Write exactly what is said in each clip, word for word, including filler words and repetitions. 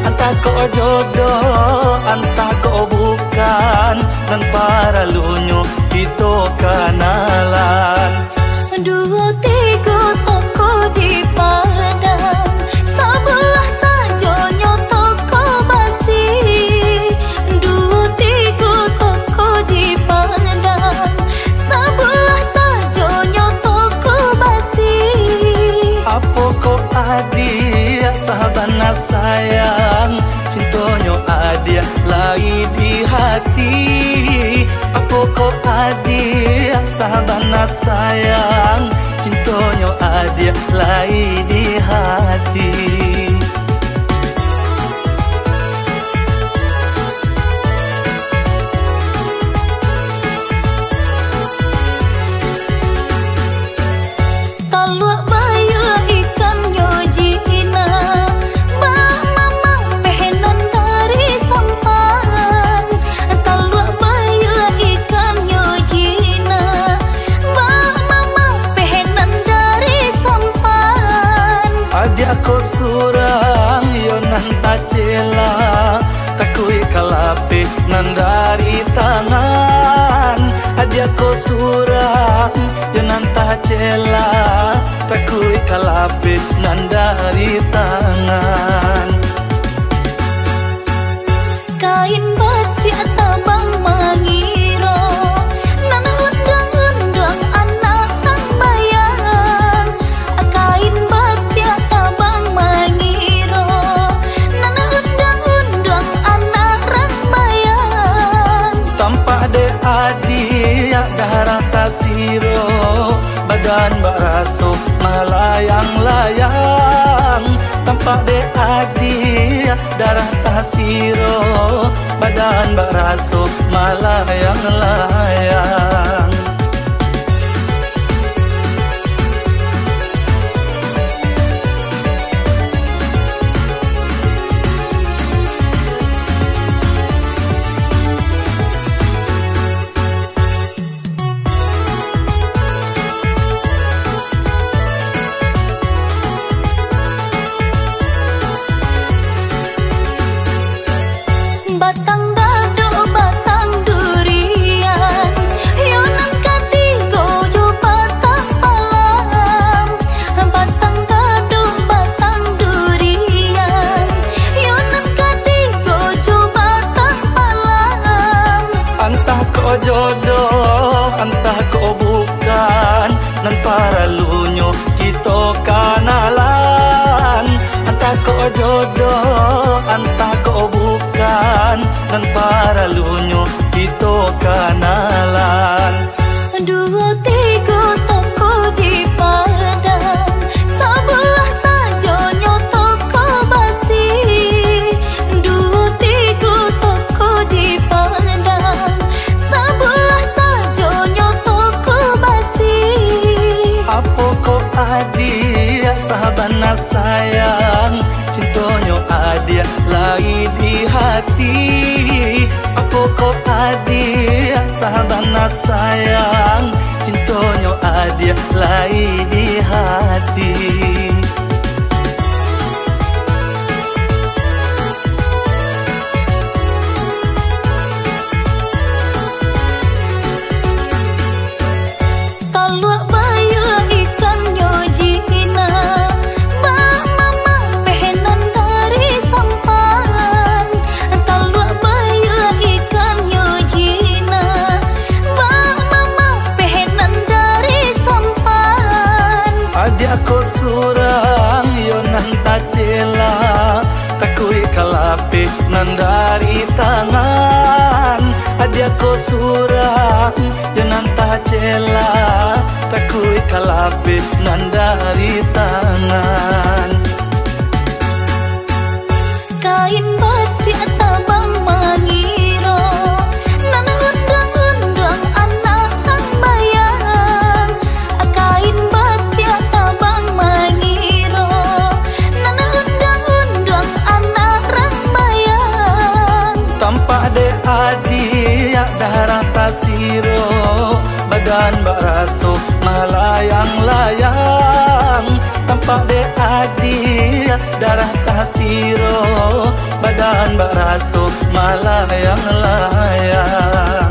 Antah kok jodoh, antah kok bukan, nan paralunyo kito kanalan. Duo tigo toko di Padang, sabalah sajonyo toko basi. Duo tigo toko di Padang, sabalah sajonyo toko basi. Apo kok adiak sabana sayang, cintonyo adiak lai di hati? Apo kok adiak sabana sayang, cintonyo adiak lai di hati? Taluak bayua ikannyo jinak, bak mamang pehenan dari sampan. Taluak bayua ikannyo jinak, bak mamang pehenan dari sampan. Adiak ko surang, iyo nan tacela, takuik ka lapeh nan dari tangan. Adiak ko surang, iyo nan tacela, takuik ka lapeh nan dari tangan. Kain batiak tabang mangiro, nan unduang-unduang anak rambayang. Kain batiak tabang mangiro, nan unduang-unduang anak rambayang. Tampak dek adiak darah tasiro, badan bak raso malayang-layang. Tampak dek adiak darah tasiro, badan bak raso malayang-layang. Batang gadok, batang durian, iyo nan katigo jo batang palam. Batang gadok, batang durian, iyo nan katigo jo batang palam. Antah ko jodoh, antah ko bukan, nan paralunyo kito kanalan. Antah ko jodoh, antah ko bukan, nan paralunyo kito kanalan. Duo tigo toko di Padang, sabalah sajonyo toko basi. Duo tigo toko di Padang, sabalah sajonyo toko basi. Apo kok adiak sabana sayang, cintonyo adiak lai di hati? Apo kok adiak sabana sayang, cintonyo adiak lai di hati? Taluak bayua ikannyo jinak, bak mamang pehenan dari sampan. Taluak bayua ikannyo jinak, bak mamang pehenan dari sampan. Adiak ko surang, iyo nan tacela, takuik ka lapeh nan dari tangan. Adiak ko surang, iyo nan tacela, takuik ka lapeh nan dari tangan. Kain batiak tabang mangiro, nan unduang-unduang anak tambayang. Kain batiak tabang mangiro, nan unduang-unduang anak rambayang. Tampak dek adiak darah tasiro, badan bak raso malayang-layang. Tampak dek adiak darah tasiro, Asuh malayang-layang.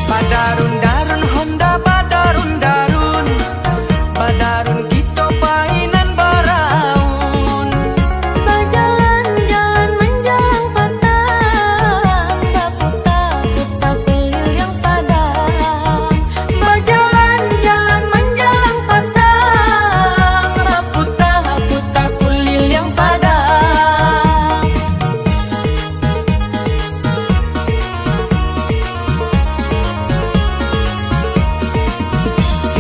Badarun-darun Honda, badarun-darun, badarun kito pai nan baraun. Bajalan-jalan manjalang patang, baputa-puta kuliliang padang. Bajalan-jalan manjalang patang, baputa-puta kuliliang padang.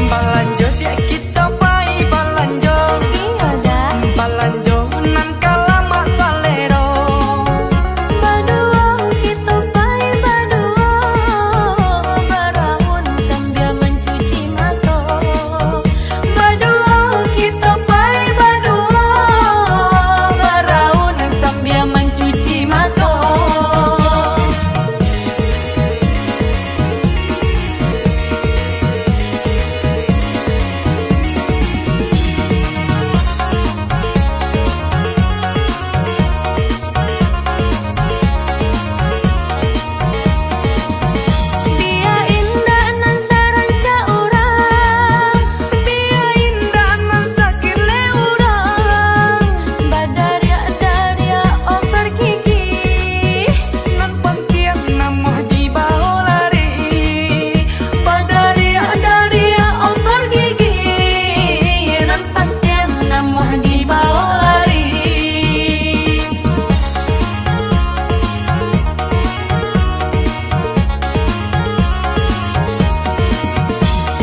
Balanjo, diak kito pai balanjo. Iyo, Da. Balanjo nan ka lamak salero. Baduo kito pai baduo, baraun sambia mancuci mato. Baduo kito pai baduo, baraun sambia mancuci mato. Bia indak nan sarancak urang, bia indak nan sakilek urang, badariak-dariak over gigi. Nan pantiang namuah dibawo lari. Badariak-dariak over gigi, nan pantiang namuah dibawo lari.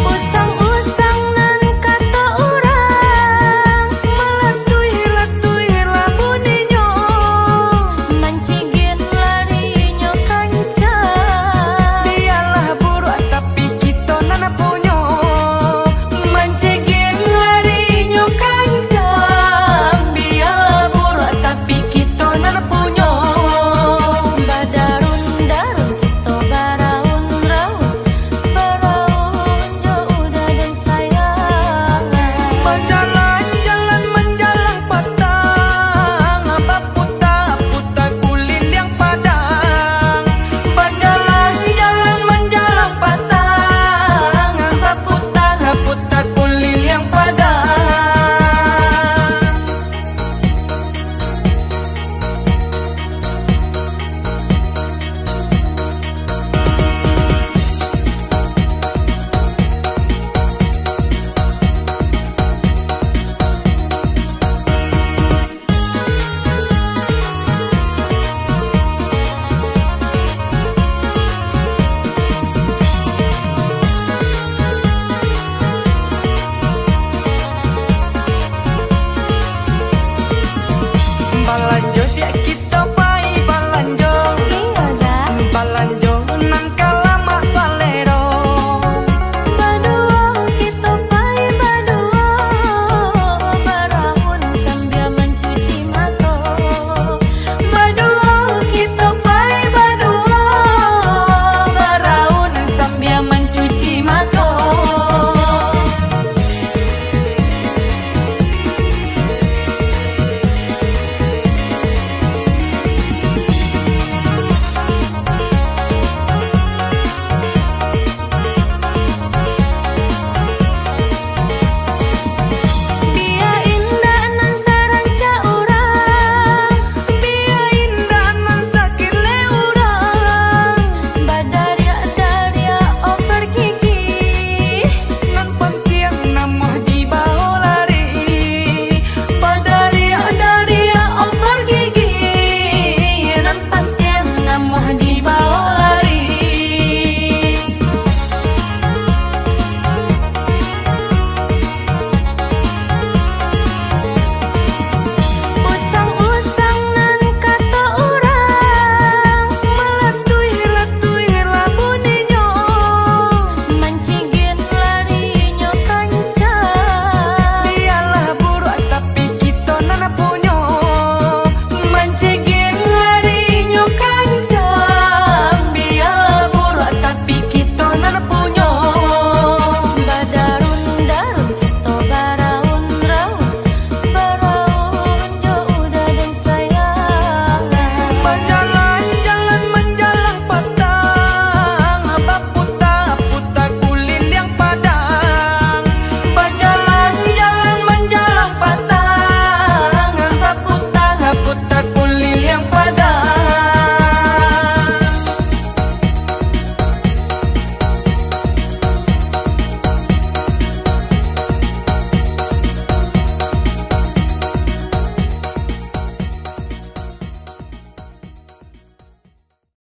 Usang-usang nan kato urang, malatuih-latuih lah buninyo, mancigin larinyo kancang. Bialah buruak tapi kito nan punyo, mancigin larinyo kancang. Bialah buruak tapi kito nan punyo, badarun-darun kito baraun-raun, baraun jo uda den sayang. Bajalan-jalan manjalang patang, baputa-puta kuliliang padang. Bajalan-jalan manjalang patang, baputa-puta kuliliang padang. Balanjo diak